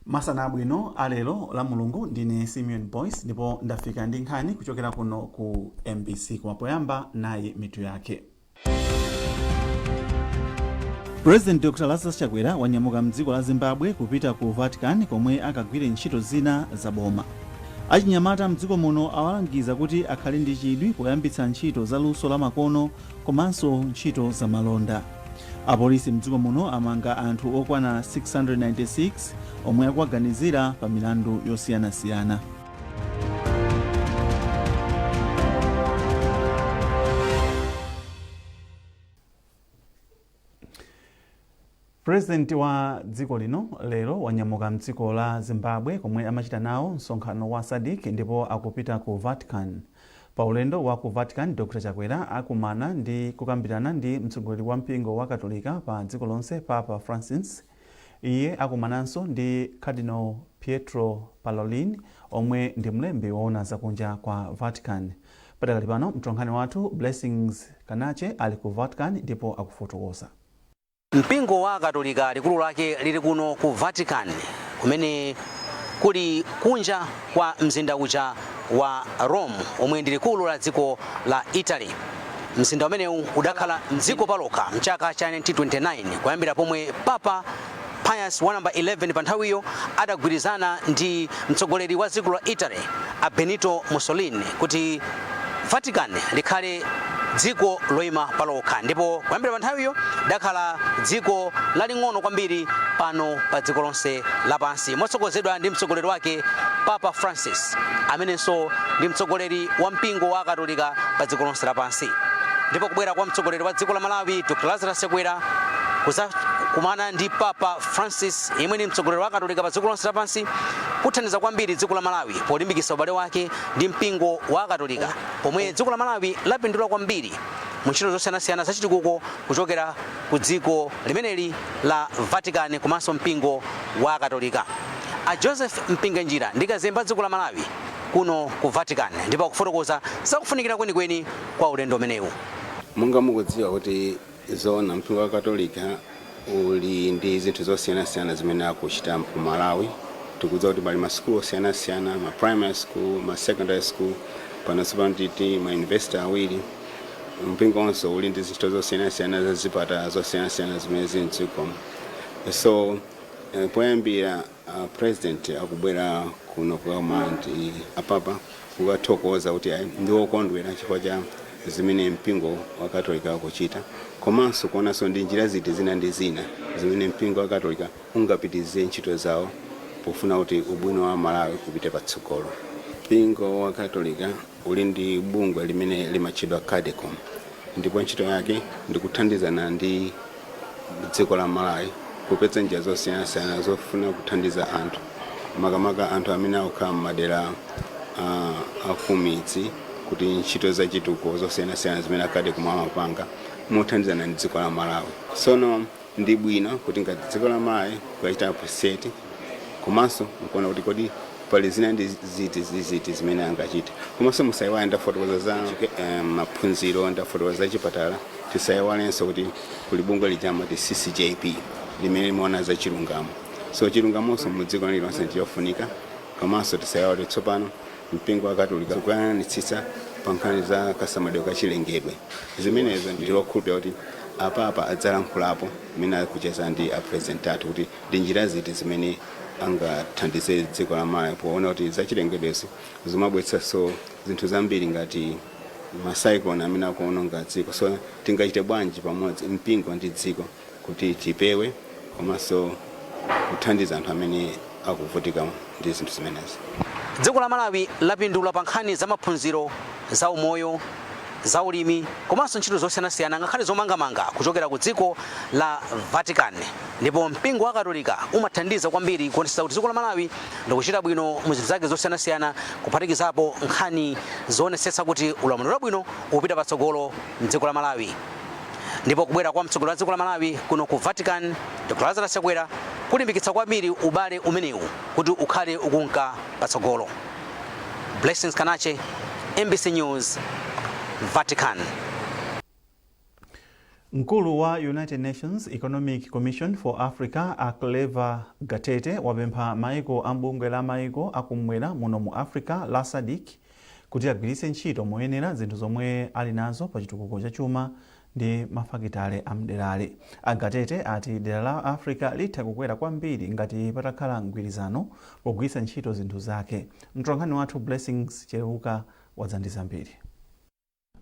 Masana abwino alero la Mulungu, ndine Simeon Boyce ndipo ndafika ndi nkhani kuchokera kuno ku MBC. Koma poyamba, nayi mitu yake. President Dr Lazarus Chakwera wanyamuka mdziko la Zimbabwe kupita ku Vatican komwe akagwire ntchito zina za boma. Achinyamata mdziko muno awalangiza kuti akhale ndi chidwi poyambitsa ntchito za luso la makono komanso ntchito za malonda. Apolisi mdziko muno amanga anthu okwana 696 omwe akuwaganizira pa milandu yosiyanasiyana. President wa dziko lino lero wanyamuka mdziko la Zimbabwe komwe amachita nawo msonkhano wa SADC ndipo akupita ku Vatican. Pa ulendo wa ku Vatican, Dr Chakwera akumana ndi kukambirana ndi mtsogoleri wa mpingo wa Katolika pa dziko lonse, Papa Francis. Iye akumananso ndi Cardinal Pietro Parolin omwe ndi mlembi woona zakunja kwa Vatican. Padakali pano mtolankhani wathu Blessings Kanache ali ku Vatican ndipo akufotokoza. Mpingo wa Akatolika likulu lake lili kuno ku Vatican, kumene kuli kunja kwa mzinda uja wa Rome omwe ndi likulu la dziko la Italy. Mzinda umenewu udakhala mdziko palokha mchaka cha 1929 kuyambira pomwe Papa Pius wa namba 11 pa nthawiyo adagwirizana ndi mtsogoleri wa dziko la Italy, a Benito Mussolini, kuti Vatican likhale dziko loyima palokha, ndipo kuyambira pa nthawiyo lidakhala dziko laling'ono kwambiri pano pa dziko lonse lapansi, motsogozedwa ndi mtsogoleri wake Papa Francis, amenenso ndi mtsogoleri wa mpingo wa Akatolika pa dziko lonse lapansi. Ndipo kubwera kwa mtsogoleri wa dziko la Malawi, Dr Lazarus Chakwera, kuzakumana ndi Papa Francis yemwe ndi mtsogoleri wa Akatolika pa dziko lonse lapansi kuthandiza kwambiri dziko la Malawi polimbikitsa ubale wake ndi mpingo wa Akatolika, pomwe dziko la Malawi lapindula kwambiri mu ntchito zosiyanasiyana zachitukuko kuchokera ku dziko limeneli la Vatican komanso mpingo wa Akatolika. A Joseph Mpinganjira ndi kazembe dziko la Malawi kuno ku Vatican ndipo akufotokoza zakufunikira kwenikweni kwa ulendo umenewu. Monga mukudziwa kuti zoona mpingo wa Katolika uli ndi zinthu zosiyanasiyana zimene akuchita ku Malawi. Tikudziwa kuti pali masukulu osiyanasiyana, ma primary school, ma secondary school, panonso pano titi ma university awiri. Mpingo onso uli ndi zintchito zosiyanasiyana za zipatala zosiyanasiyana zimene zili mdzikomo. So poyambira, president akubwera kuno kukakumana ndi apapa kukathokoza kuti ayi, ndi wokondwera chifukwa cha zimene mpingo wa Katolika akuchita, komanso kuonanso ndi njira ziti zina ndi zina zimene mpingo wa Katolika ungapitirize ntchito zawo pofuna kuti ubwino wa Malawi upite patsogolo. Mpingo wa Katolika uli ndi bungwe limene limatchedwa CADECOM, ndipo ntchito yake ndi kuthandizana ndi dziko la Malawi kupeza njira zosiyanasiyana zofuna kuthandiza anthu, makamaka anthu amene akukhala m'madera akumidzi, kuti ntchito zachitukuko zosiyanasiyana zimene a CADECOM amapanga mothandizana ndi dziko la Malawi. Sono ndi bwino kuti ngati dziko la Malawi kukachita appreciate komanso nkuona kuti kodi pali zina ndi ziti ziti zimene angachite. Komanso musayiwale, ndafotokoza za maphunziro, ndafotokoza za chipatala, tisayiwalenso kuti kuli bungwe lija amati CCJP limene limaona za chilungamo. So chilungamonso mu dziko lililonse ndichofunika. Komanso tisayiwale kuti tsopano mpingo wa Katolika ukuyang'anitsitsa pa nkhani za kasamalidwe ka chilengedwe. Zimenezo ndilokhulupirira kuti apapa adzalankhulapo mmene akucheza ndi a president athu kuti ndi njira ziti zimene angathandize dziko la Malawi, poona kuti zachilengedwezi zimabweretsanso zinthu zambiri ngati ma cyclone amene akuononga dziko. So tingachite bwanji pamodzi mpingo ndi dziko kuti tipewe komanso kuthandiza anthu amene akuvutika ndi zinthu zimenezi? Dziko la Malawi lapindula pa nkhani za maphunziro, za umoyo, za ulimi komanso ntchito zosiyanasiyana ngakhale zomangamanga kuchokera ku dziko la Vatican, ndipo mpingo wa Katolika umathandiza kwambiri kuonetsetsa kuti dziko la Malawi likuchita bwino mu zinthu zake zosiyanasiyana, kuphatikizapo nkhani zoonetsetsa kuti ulamuliro wabwino ukupita patsogolo mdziko la Malawi. Ndipo kubwera kwa mtsogoleri wa dziko la Malawi kuno ku Vatican, Dr Lazarus Chakwera, kulimbikitsa kwambiri ubale umenewu kuti ukhale ukunka patsogolo. Blessings Kanache, MBC News, Vatican. Mkulu wa United Nations Economic Commission for Africa, a Claver Gatete, wapempha maiko a bungwe la maiko akumwera muno mu Africa la SADC kuti agwiritse ntchito moyenera zinthu zomwe ali nazo pa chitukuko cha chuma ndi mafakitale amderali. A Gatete ati dera la Africa litha kukwera kwambiri ngati patakhala mgwirizano pogwiritsa ntchito zinthu zake. Mtolankhani wathu Blessings Cheuka wadza ndi zambiri.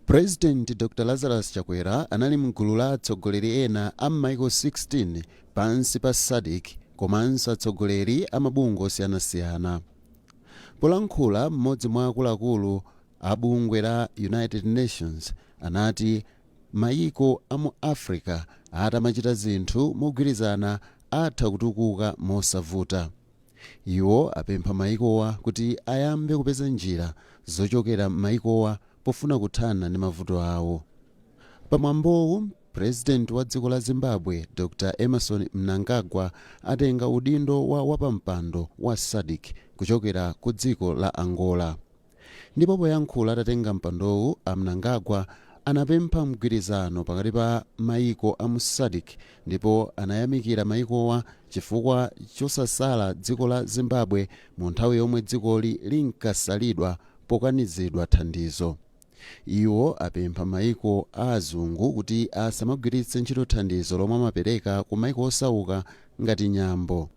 President Dr Lazarus Chakwera anali mgulu la atsogoleri ena a m'maiko 16 pansi pa SADC komanso atsogoleri a mabungwe osiyanasiyana. Polankhula, mmodzi mwa akuluakulu a bungwe la United Nations anati mayiko a mu Africa atamachita zinthu mogwirizana atha kutukuka mosavuta. Iwo apempha mayikowa kuti ayambe kupeza njira zochokera m'mayikowa pofuna kuthana ndi mavuto awo. Pamwambowu, Purezidenti wa dziko la Zimbabwe Dr Emmerson Mnangagwa atenga udindo wa wapampando wa SADC kuchokera ku dziko la Angola. Ndipo poyankhula atatenga mpandowu, a Mnangagwa anapempha mgwirizano pakati pa mayiko a mu SADC ndipo anayamikira mayikowa chifukwa chosasala dziko la Zimbabwe mu nthawi yomwe dzikoli linkasalidwa pokanizidwa thandizo. Iwo apempha mayiko a azungu kuti asamagwiritse ntchito thandizo lomwe amapereka ku mayiko osauka ngati nyambo.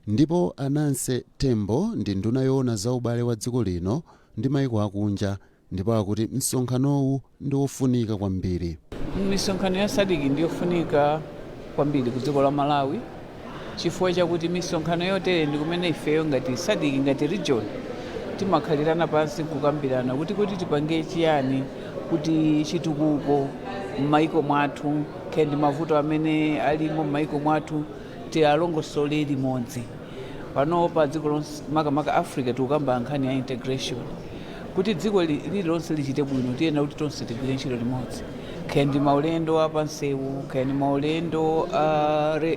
Ndipo a Nancy Tembo ndi nduna yoona za ubale wa dziko lino ndi mayiko akunja ndipo akuti msonkhanowu ndi wofunika kwambiri. Misonkhano ya SADC ndiyofunika kwambiri ku dziko la Malawi chifukwa chakuti misonkhano yotere ndi kumene ifeyo ngati SADC, ngati region, timakhalirana pansi kukambirana kuti tipange chiyani kuti chitukuko m'mayiko mwathu khe ndi mavuto amene alimo m'mayiko mwathu tiyalongosole limodzi. Pano pa dziko lonse, makamaka Africa, tikukamba nkhani ya integration. Kuti dziko lililonse lichite bwino, tiyenera kuti tonse tigwire ntchito limodzi, kaya ndi maulendo apansewu, kaya ndi maulendo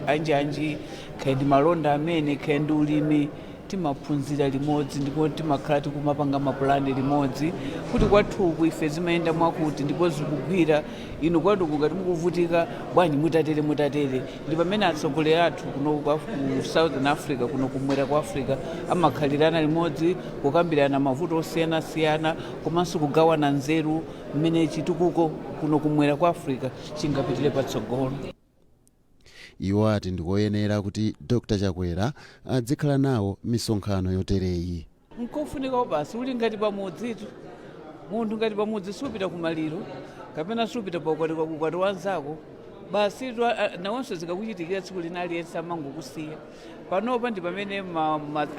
anjanji, kaya ndi malonda amene, kaya ndi ulimi, timaphunzira limodzi ndipo timakhala tikumapanga mapulani limodzi kuti kwathuku ife zimayenda mwakuti ndipo zikugwira, inu kwathuku ngati mukuvutika bwanji mutatere mutatere. Ndi pamene atsogoleri athu kuno ku Southern Africa, kuno kumwera kwa Africa, amakhalirana limodzi kukambirana mavuto osiyanasiyana komanso kugawana nzeru mmene chitukuko kuno kumwera kwa Africa chingapitire patsogolo. Iwo ati ndikoyenera kuti Dr Chakwera adzikhala nawo misonkhano yotereyi. Nkofunika basi, uli ngati pamudzitu munthu, ngati pamudzi supita kumaliro kapena supita paukwati ukwati wanzako basi nawonso zikakuchitikira tsiku lina aliyense amangokusiya. Panopa ndi pamene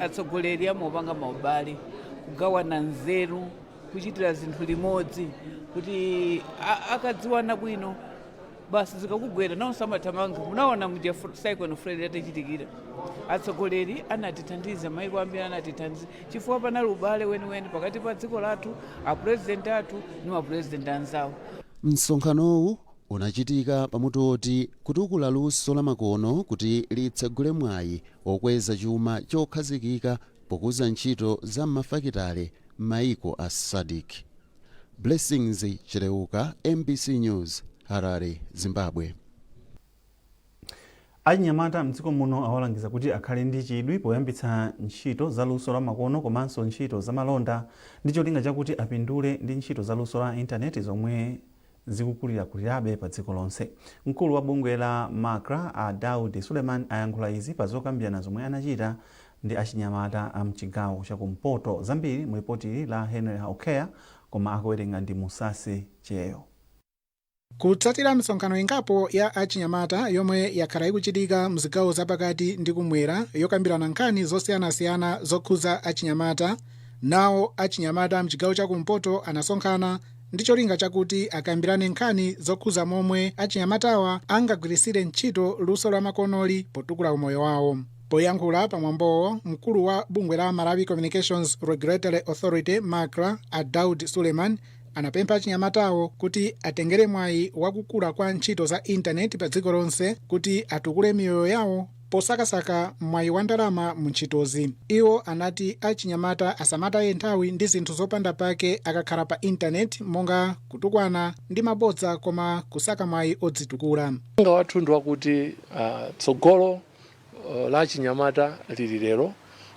atsogoleri amapanga maubale, kugawana nzeru, kuchitira zinthu limodzi kuti akadziwana bwino basi zikakugwera nawonso amathamanga. Munaona muja Cyclone Freddy atachitikira, atsogoleri anatithandiza, maiko ambiri anatithandiza chifukwa panali ubale weniweni pakati pa dziko lathu, apurezidenti athu ndi mapurezidenti anzawo. Msonkhanowu unachitika pamutu oti kutukula luso lamakono kuti litsegule mwayi okweza chuma chokhazikika pokuza ntchito za mafakitale m'mayiko a SADC. Blessings Chileuka, MBC News, Harare, Zimbabwe. Achinyamata mdziko muno awalangiza kuti akhale ndi chidwi poyambitsa ntchito za luso la makono komanso ntchito za malonda ndi cholinga chakuti apindule ndi ntchito za luso la intaneti zomwe zikukulirakulirabe pa dziko lonse. Mkulu wa bungwe la MACRA, a Daud Suleiman, ayankhula izi pa zokambirana zomwe anachita ndi achinyamata a mchigawo chakumpoto. Zambiri mu ripoti la Henry Haukea, koma akuwerenga ndi Musasi Cheyo. Kutsatira misonkhano ingapo ya achinyamata yomwe yakhala ikuchitika mzigawo zapakati ndi kumwera yokambirana nkhani zosiyanasiyana zokhuza achinyamata, nawo achinyamata mchigawo chakumpoto anasonkhana ndi cholinga chakuti akambirane nkhani zokhuza momwe achinyamatawa angagwirisire ntchito luso la makonoli potukula umoyo wawo. Poyankhula pamwambowo, mkulu wa bungwe la Malawi Communications Regulatory Authority, MACRA, a Daud Suleiman, anapempha achinyamatawo kuti atengere mwayi wakukula kwa ntchito za intaneti pa dziko lonse kuti atukule miyoyo yawo. Posakasaka mwayi wa ndalama mu ntchitozi, iwo anati achinyamata asamataye nthawi ndi zinthu zopanda pake akakhala pa intaneti, monga kutukwana ndi mabodza, koma kusaka mwayi odzitukula. Uthenga wathu ndi wakuti tsogolo la chinyamata lili lero,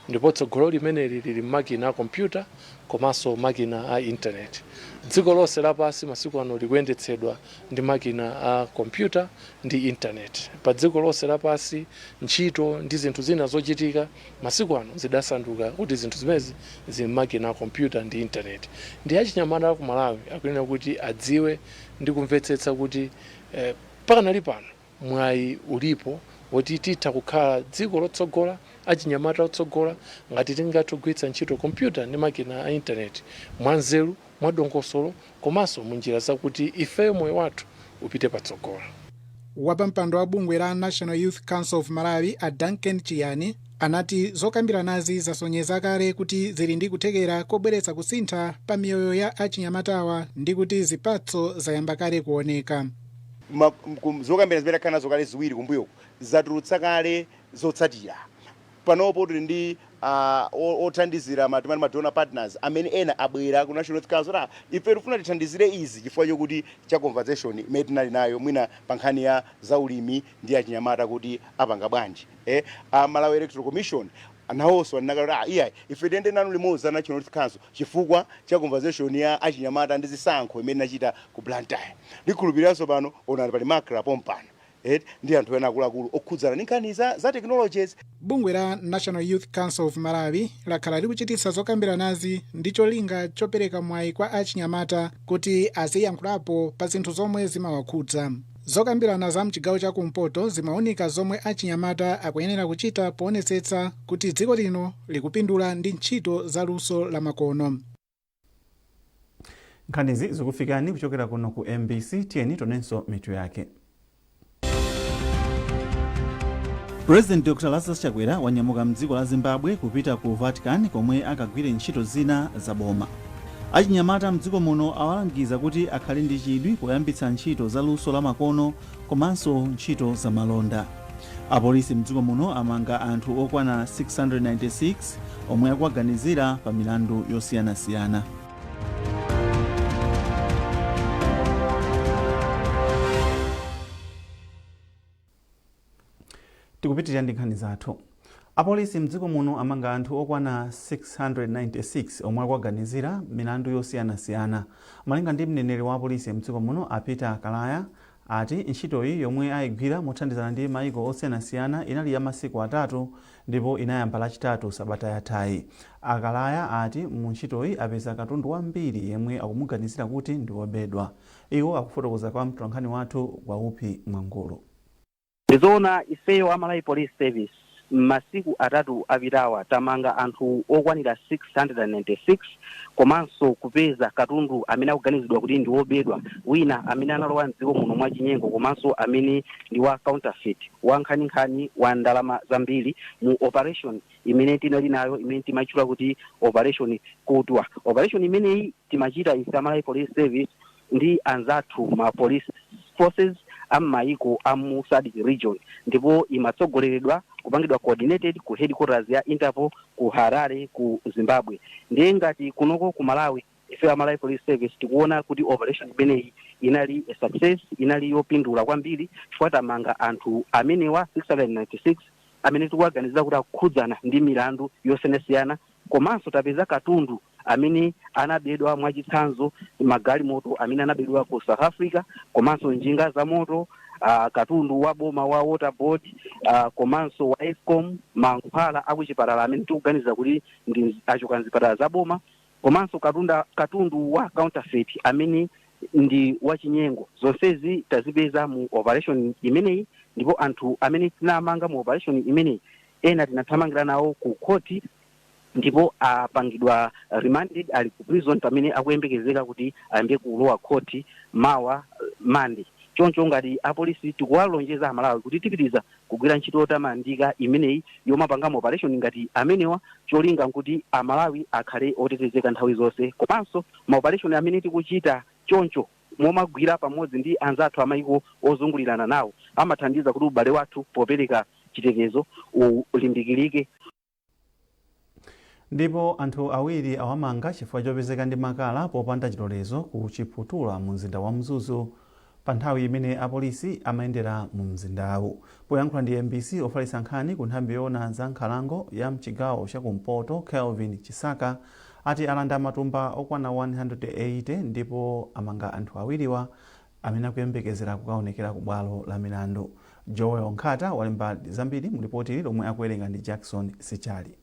ndipo tsogolo limeneli lili mmakina a kompyuta komanso makina a intaneti. Dziko lonse lapansi masiku ano likuyendetsedwa ndi makina a kompyuta ndi intaneti. Pa dziko lonse lapansi, ntchito ndi zinthu zina zochitika masiku ano zidasanduka kuti zinthu zimenezi zili mmakina a kompyuta ndi intaneti. Ndi achinyamata ku Malawi akuyenera kuti adziwe ndi kumvetsetsa kuti pakanali pano mwayi ulipo woti titha kukhala dziko lotsogola, achinyamata otsogola, ngati tingathe kugwiritsa ntchito kompyuta ndi makina a intaneti mwanzeru, mwadongosolo komanso munjira zakuti ifeyo moyo wathu upite patsogolo. Wapampando wa bungwe la National Youth Council of Malawi, a Duncan Chiyani, anati zokambiranazi zasonyeza kale kuti zili ndi kuthekera kobweretsa kusintha pa miyoyo ya achinyamatawa ndi kuti zipatso zayamba kale kuoneka. Zokambirana zimene takhala nazo kale ziwiri kumbuyoko zatulutsa kale zotsatira. Panopo tili ndi othandizira, matimati ma donor partners, amene ena abwera ku National Youth Council: "Ife tifuna tithandizire izi chifukwa chokuti cha conversation imene tinali nayo, mwina pa nkhani ya zaulimi ndi achinyamata kuti apanga bwanji." Malawi Electoral Commission nawonso anakati, "Iyayi, ife tiyende nanu limodzi a National Youth Council chifukwa cha conversation ya achinyamata ndi zisankho imene inachita ku Blantyre." Ndikhulupiriranso pano onani pali MACRA pompano ndi anthu ena akuluakulu okhudzana ndi nkhani za technologies. Bungwe la National Youth Council of Malawi lakhala likuchititsa zokambiranazi ndi cholinga chopereka mwayi kwa achinyamata kuti aziyankhulapo pa zinthu zomwe zimawakhudza. Zokambirana za mchigawo chakumpoto zimawunika zomwe achinyamata akuyenera kuchita poonetsetsa kuti dziko lino likupindula ndi ntchito za luso la makono. Nkhanizi zikufikani kuchokera kuno ku MBC. Tiyeni tionenso mitu yake. President Dr Lazarus Chakwera wanyamuka mdziko la Zimbabwe kupita ku Vatican komwe akagwire ntchito zina za boma. Achinyamata mdziko muno awalangiza kuti akhale ndi chidwi poyambitsa ntchito za luso la makono komanso ntchito za malonda. Apolisi mdziko muno amanga anthu okwana 696 omwe akuwaganizira pa milandu yosiyanasiyana. Tikupitirira ndi nkhani zathu. Apolisi mdziko muno amanga anthu okwana 696 omwe akuwaganizira milandu yosiyanasiyana. Malinga ndi mneneri wa apolisi mdziko muno, a Peter Kalaya, ati ntchitoyi yomwe ayigwira mothandizana ndi maiko osiyanasiyana inali ya masiku 3 ndipo inayamba Lachitatu sabata yathayi. Akalaya ati mu ntchitoyi apeza katundu wambiri yemwe akumuganizira kuti ndi wobedwa. Iwo akufotokoza kwa mtolankhani wathu Waupi Mwangulu. Ndizoona, ifeyo a Malawi Police Service m'masiku 3 apitawa tamanga anthu okwanira 696 komanso kupeza katundu amene akuganizidwa kuti ndi wobedwa, wina amene analowa mdziko muno mwachinyengo komanso amene ndi wa counterfeit, wa nkhaninkhani wa ndalama zambiri, mu operation imene tinali nayo imene timatchula kuti Operation Kutwa. Operation imeneyi timachita ife a Malawi Police Service ndi anzathu ma police forces a m'mayiko a mu SADC region, ndipo imatsogoleredwa, kupangidwa coordinated ku headquarters ya Interpol ku Harare ku Zimbabwe. Ndiye ngati kunoko ku Malawi, ife a Malawi Police Service tikuona kuti operation imeneyi inali a success, inali yopindula kwambiri chifukwa tamanga anthu amenewa 696 amene tikuwaganizira kuti akukhudzana ndi milandu yosiyanasiyana, komanso tapeza katundu amene anabedwa, mwachitsanzo magalimoto amene anabedwa ku South Africa, komanso njinga za moto, katundu wa boma wa Water Board, komanso wa ESCOM, mankhwala akuchipatala amene tikuganiza kuti ndi achoka mzipatala za boma, komanso katundu wa counterfeit amene ndi wachinyengo. Zonsezi tazipeza mu operation imeneyi, ndipo anthu amene tinamanga mu operation imeneyi, ena tinathamangira nawo ku khoti ndipo apangidwa remanded, ali ku prison pamene akuyembekezeka kuti ayambe kulowa khoti mawa, Mande. Choncho ngati apolisi tikuwalonjeza Amalawi kuti tipitiriza kugwira ntchito yotamandika imeneyi yomapanga ma operation ngati amenewa, cholinga nkuti Amalawi akhale otetezeka nthawi zonse. Komanso ma operation amene tikuchita choncho momagwira pamodzi ndi anzathu amayiko ozungulirana nawo amathandiza kuti ubale wathu popereka Chitetezo ulimbikilike. Ndipo anthu awiri awamanga chifukwa chopezeka ndi makala popanda chilolezo ku Chiputula mu mzinda wa Mzuzu pa nthawi imene apolisi amayendera mu mzindawu. Poyankhula ndi MBC, ofalitsa nkhani ku nthambi yoona za nkhalango ya mchigawo chakumpoto, Kelvin Chisaka, ati alanda matumba okwana 180 ndipo amanga anthu awiriwa amene akuyembekezera kukaonekera ku bwalo la milandu. Joel Nkhata walemba zambiri mu ripoti lomwe akuwerenga ndi Jackson Sichali.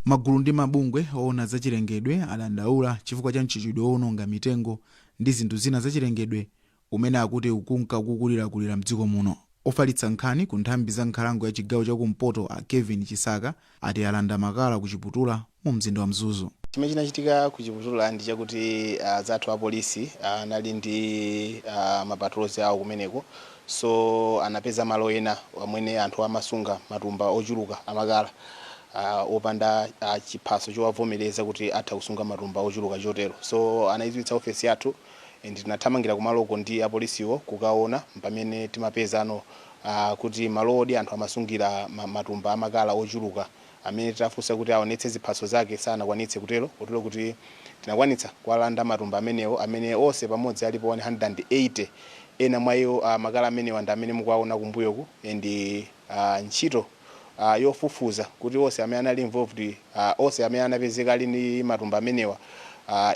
Magulu ndi mabungwe oona zachilengedwe adandaula chifukwa cha mchitidwe owononga mitengo ndi zinthu zina zachilengedwe umene akuti ukunka kukulirakulira mdziko muno. Ofalitsa nkhani ku nthambi za nkhalango ya chigawo chakumpoto, a Kevin Chisaka, ati alanda makala ku Chiputula mu mzinda wa Mzuzu. Chimene chinachitika ku Chiputula ndi chakuti azathu apolisi anali ndi ma patrols awo kumeneko, so anapeza malo ena amene anthu amasunga matumba ochuluka amakala opanda chiphaso chowavomereza kuti atha kusunga matumba ochuluka chotero. So anayidziwitsa ofesi yathu and tinathamangira kumaloko ndi apolisiwo kukaona, pamene timapezano kuti malodi anthu amasungira matumba amakala ochuluka, amene tafunsa kuti aonetse ziphaso zake sanakwanitse kutero, kotero kuti tinakwanitsa kuwalanda matumba amenewo, amene onse pamodzi alipo 180. Ena mwa iwo makala amenewa ndi amene mukuwaona kumbuyoku, and ntchito yofufuza kuti onse amene anali involved, onse amene anapezeka ali ndi matumba amenewa,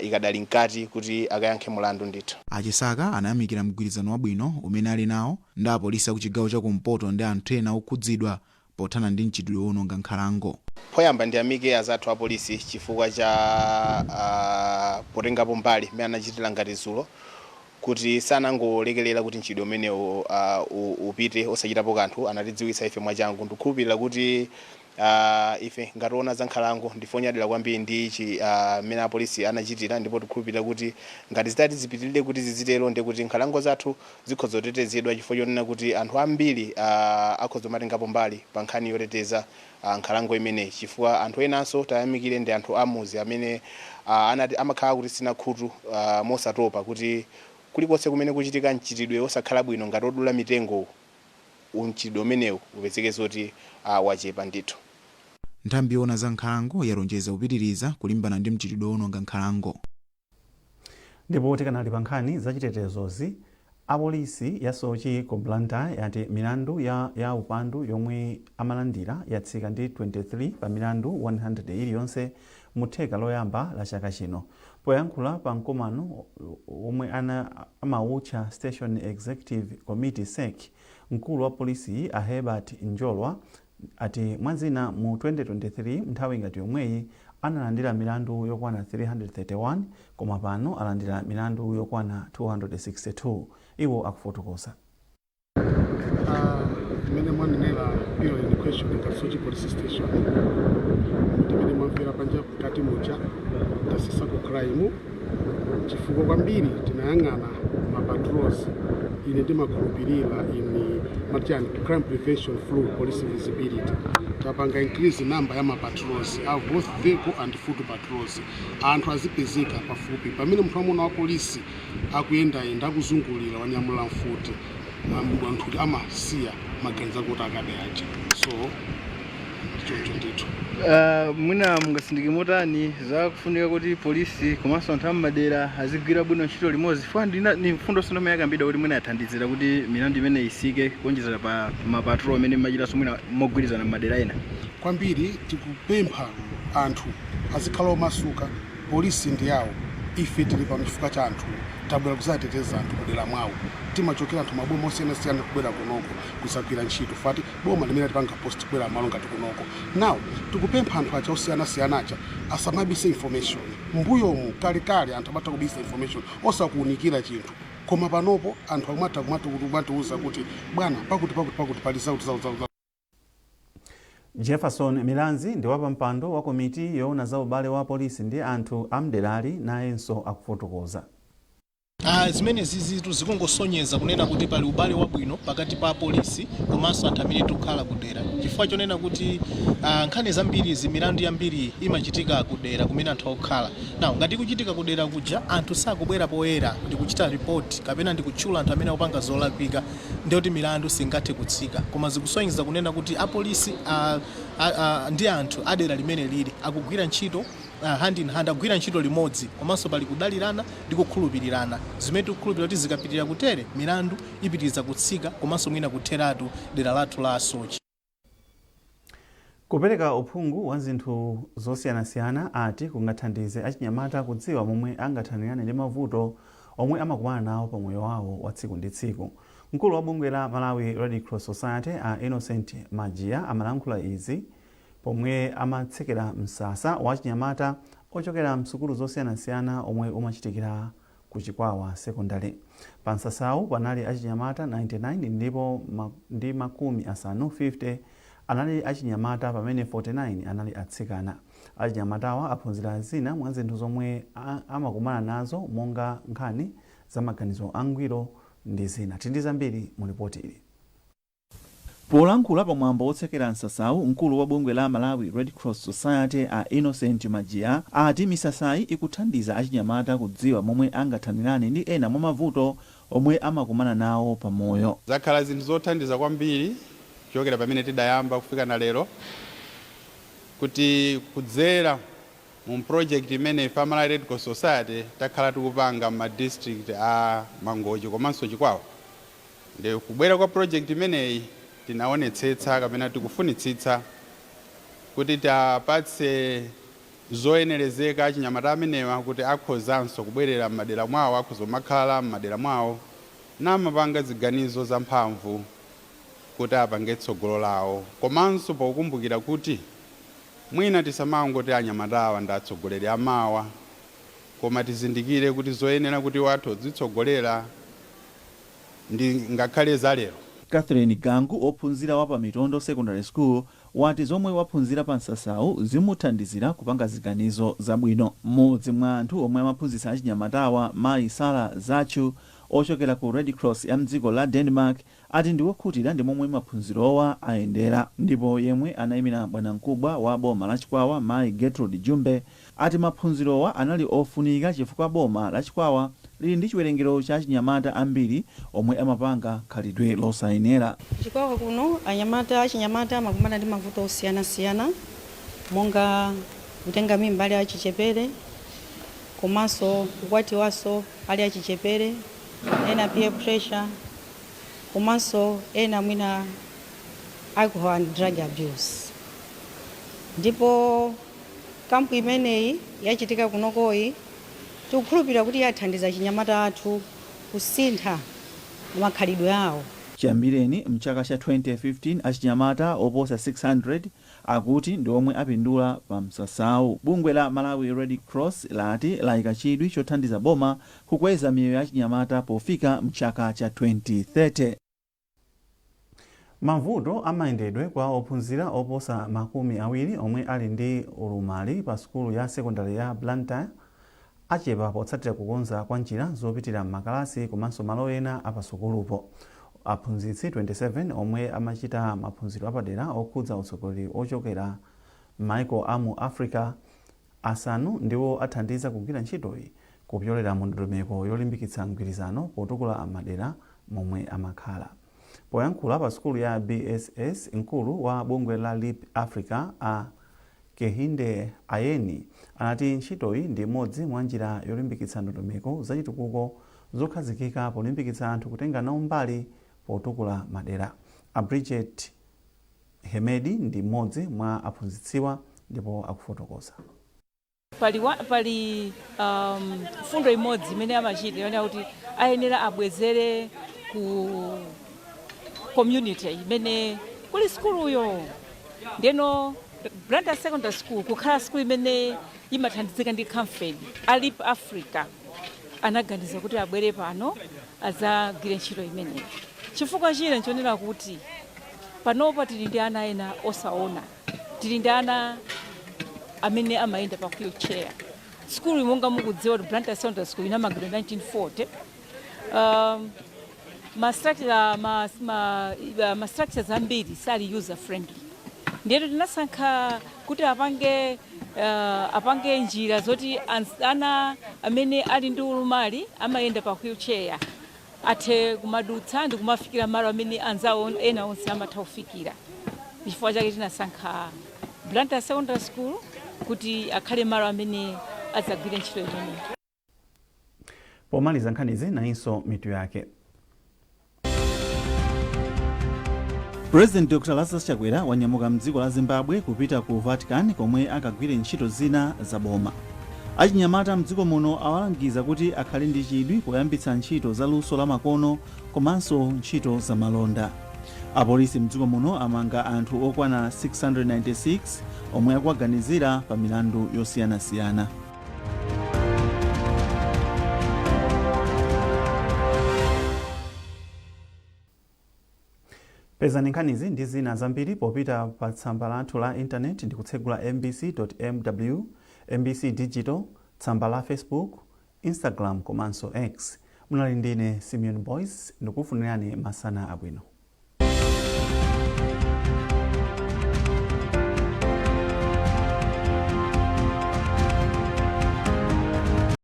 ikadali mkati kuti akayankhe mulandu ndithu. Achisaka anayamikira mgwirizano wabwino umene ali nawo ndi apolisi aku chigawo chakumpoto ndi anthu ena okhudzidwa pothana ndi mchitidwe wowononga nkhalango. Poyamba ndiyamike azathu apolisi chifukwa cha potengapo mbali mmene anachitira ngati dzulo, kuti sanangolekelera kuti mchitidwe umenewo upite osachitapo kanthu. Anatidziwitsa ife mwachangu. Ndikukhulupirira kuti ife ngationa za nkhalango ndife onyadira kwambiri ndi mmene apolisi anachitira, ndipo tikukhulupirira kuti ngati zitati zipitirire kuti zizitero, ndi kuti nkhalango zathu zikhoza kutetezedwa, chifukwa chonena kuti anthu ambiri akhoza kumatengapo mbali pa nkhani yoteteza nkhalango imeneyi, chifukwa anthu enanso tayamikire ndi anthu amuzi amene anati amakhala kuti sina khutu mosatopa kuti kulikonse kumene kuchitika mchitidwe osakhala bwino ngati odula mitengo, mchitidwe umenewu upezeke zoti wachepa ndithu. Nthambi yoona za nkhalango yalonjeza kupitiriza kulimbana ndi mchitidwe wowononga nkhalango. Ndipo tikanali pa nkhani zachitetezozi, apolisi ya Soche ku Blantyre yati milandu ya upandu yomwe amalandira yatsika ndi 23 pa milandu 100 iliyonse mu theka loyamba la chaka chino. Poyankhula pa mkumano omwe amawutcha Station Executive Committee, SEC, mkulu wa polisi a Herbert Njolwa ati mwazina mu 2023 nthawi ngati yomweyi analandira milandu yokwana 331, koma pano alandira milandu yokwana 262. Iwo akufotokoza. Mmene mwanenera period in question, ngati Soche Police Station, timene mwamvera panja mkati muja, tasisa ku crime chifukwa kwambiri tinayang'ana ma patrols. Ine ndimakhulupirira in matiani crime prevention through police visibility. Tapanga increase number ya ma patrols, both vehicle and foot patrols. Anthu azipezeka pafupi. Pamene munthu amuna wa polisi akuyendayenda, akuzungulira, wanyamula mfuti, anthu amasiya maganizo akuti akabe aja. So choncho ndithu. Mwina mungasindike motani za kufunika kuti polisi komanso anthu ammadera azigwira bwino ntchito limodzi, chifukwa ni mfundo sonse yakambidwa kuti mwina yathandizira kuti milandu imene isike, kuonjezera pa ma patrol amene mmachitanso mwina mogwirizana mmadera ena? Kwambiri tikupempha anthu azikhala omasuka. Polisi ndi yawo. Ife tili pano chifukwa cha anthu. Tabwera kuzateteza anthu kudera mwawo. Timachokera anthu maboma osiyanasiyana kubwera kunoko kuzagwira ntchito, fati boma limene tipanga post kubwera malo ngati kunoko. Now tikupempha anthu aja osiyanasiyana aja asamabise information. Mbuyomu kalekale anthu amatha kubisa information, osakuunikira chinthu, koma panopo anthu akumatha kumatiuza kuti bwana, pakuti pakuti pakuti pali zakuti zakuti zakuti. Jefferson Milanzi ndi wapampando wa komiti yoona za ubale wa polisi ndi anthu amderali, nayenso akufotokoza. Zimene zizitu zikungosonyeza kunena kuti pali ubale wabwino pakati pa apolisi komanso anthu amene tikukhala kudera, chifukwa chonena kuti nkhani zambiri, milandu yambiri imachitika kudera kumene anthu akukhala nawo. Ngati ikuchitika kudera kuja, anthu sakubwera poyera ndikuchita report kapena ndikutchula anthu amene akupanga zolakwika, ndiyoti milandu singathe kutsika. Koma zikusonyeza kunena kuti apolisi ndi anthu adera limene lili akugwira ntchito hand in hand, akugwira ntchito limodzi, komanso pali kudalirana ndi kukhulupirirana, zimene tikukhulupirira kuti zikapitirira kutere, milandu ipitiriza kutsika komanso mwina kutheratu dera lathu la Soche. Kupereka uphungu wa zinthu zosiyanasiyana ati kungathandize achinyamata kudziwa momwe angathanirane ndi mavuto omwe amakumana nawo pa moyo wawo wa tsiku ndi tsiku. Mkulu wa bungwe la Malawi Red Cross Society, a Innocent Majiya, amalankhula izi pomwe amatsekera msasa wa achinyamata ochokera msukulu zosiyanasiyana omwe umachitikira ku Chikwawa Secondary. Pa msasawu panali achinyamata 99 ndipo ndi 50 50 anali achinyamata, pamene 49 anali atsikana. Achinyamatawa aphunzira zina mwa zinthu zomwe amakumana nazo, monga nkhani za maganizo angwiro ndi zina. Tili ndi zambiri mu ripoti ili. Polankhula pamwambo wotsekera msasawu, mkulu wa bungwe la Malawi Red Cross Society, a Innocent Majiya, ati misasayi ikuthandiza achinyamata kudziwa momwe angathanirane ndi ena mwa mavuto omwe amakumana nawo pamoyo. Zakhala zinthu zothandiza kwambiri kuchokera pamene tidayamba kufika na lero, kuti kudzera mu project imene ife a Malawi Red Cross Society takhala tikupanga ma district a Mangochi komanso Chikwawa. Ndi kubwera kwa project imeneyi, tinaonetsetsa kapena tikufunitsitsa kuti tapatse zoyenerezeka achinyamata amenewa, kuti akhozanso kubwerera m'madera mwawo, akhoza kumakhala m'madera mwawo namapanga ziganizo zamphamvu kuti apange tsogolo lawo, komanso pokumbukira kuti mwina tisamangoti anyamatawa ndi atsogoleri amawa, koma tizindikire kuti zoyenera kuti wathu odzitsogolera ndi ngakhale zalero. Catherine Gangu, ophunzira wa pa Mitondo Secondary School, wati zomwe waphunzira pa msasawu zimuthandizira kupanga ziganizo zabwino. Mmodzi mwa anthu omwe amaphunzitsa achinyamatawa, mayi Sara Zachu, ochokera ku Red Cross ya mdziko la Denmark, ati ndi wokhutira ndi momwe maphunzirowa ayendera. Ndipo yemwe anayimira bwanamkubwa wa boma la Chikwawa, mayi Gertrude Jumbe, ati maphunzirowa anali ofunika chifukwa boma la Chikwawa lili ndi chiwerengero cha achinyamata ambiri omwe amapanga khalidwe losayenera. Chikwawa kuno anyamata, achinyamata amakumana ndi mavuto osiyanasiyana, monga kutenga mimba ali achichepere, komanso kukwatiwanso ali achichepere, ena peer pressure, komanso ena mwina alcohol and drug abuse. Ndipo camp imeneyi yachitika kunokoyi, tikukhulupirira kuti yathandiza achinyamata athu kusintha makhalidwe awo. Chiyambireni mchaka cha 2015, achinyamata oposa 600 akuti ndi omwe apindula pa msasawu. Bungwe la Malawi Red Cross lati layika chidwi chothandiza boma kukweza miyoyo ya achinyamata pofika mchaka cha 2030. Mavuto amayendedwe kwa ophunzira oposa 20 omwe ali ndi ulumali pa sukulu ya sekondari ya Blantyre achepa potsatira kukonza kwa njira zopitira m'makalasi komanso malo ena apasukulupo. Aphunzitsi 27 omwe amachita maphunziro apadera okhudza utsogoleri ochokera m'maiko a mu Africa asanu ndiwo athandiza kugwira ntchitoyi kupyolera mu ndondomeko yolimbikitsa mgwirizano potukula madera momwe amakhala. Poyankhula pa sukulu ya BSS, mkulu wa bungwe la Leap Africa, a Kehinde Ayeni, anati ntchitoyi ndi imodzi mwa njira yolimbikitsa ndondomeko zachitukuko zokhazikika polimbikitsa anthu kutenga nawo mbali potukula madera. A Bridget Hemedi ndi mmodzi mwa aphunzitsiwa ndipo akufotokoza. Pali fundo imodzi imene amachita imene kuti ayenera abwezere ku community imene kuli sukuluyo. Ndeno Blantyre Secondary School kukhala sukulu imene imathandizika ndi Camfed, a Leap Africa anaganiza kuti abwere pano adzagwire ntchito imeneyi. Chifukwa china nchonena kuti panopa tili ndi ana ena osaona, tili ndi ana amene amayenda pa wheelchair. Sukulu, monga mukudziwa kuti Blantyre Secondary School inamangidwa 1940. ma structure ma structures ambiri sali user friendly. Ndiyetu tinasankha kuti apange njira zoti ana amene ali ndi ulumali, amayenda pa wheelchair, athe kumadutsa ndi kumafikira malo amene anzawo ena onse amatha kufikira. Chifukwa chake tinasankha Blantyre Secondary School kuti akhale malo amene adzagwire ntchito imeneyi. Pomaliza nkhanizi, nayinso mitu yake. President Dr Lazarus Chakwera wanyamuka mdziko la Zimbabwe kupita ku Vatican komwe akagwire ntchito zina za boma. Achinyamata mdziko muno awalangiza kuti akhale ndi chidwi poyambitsa ntchito za luso la makono komanso ntchito za malonda. Apolisi mdziko muno amanga anthu okwana 696 omwe akuwaganizira pa milandu yosiyanasiyana. Pezani nkhanizi ndi zina zambiri popita pa tsamba lathu la intaneti ndi kutsegula mbc.mw, MBC Digital, tsamba la Facebook, Instagram komanso X. Munali ndine Simeon Boys, ndikufunirani masana abwino.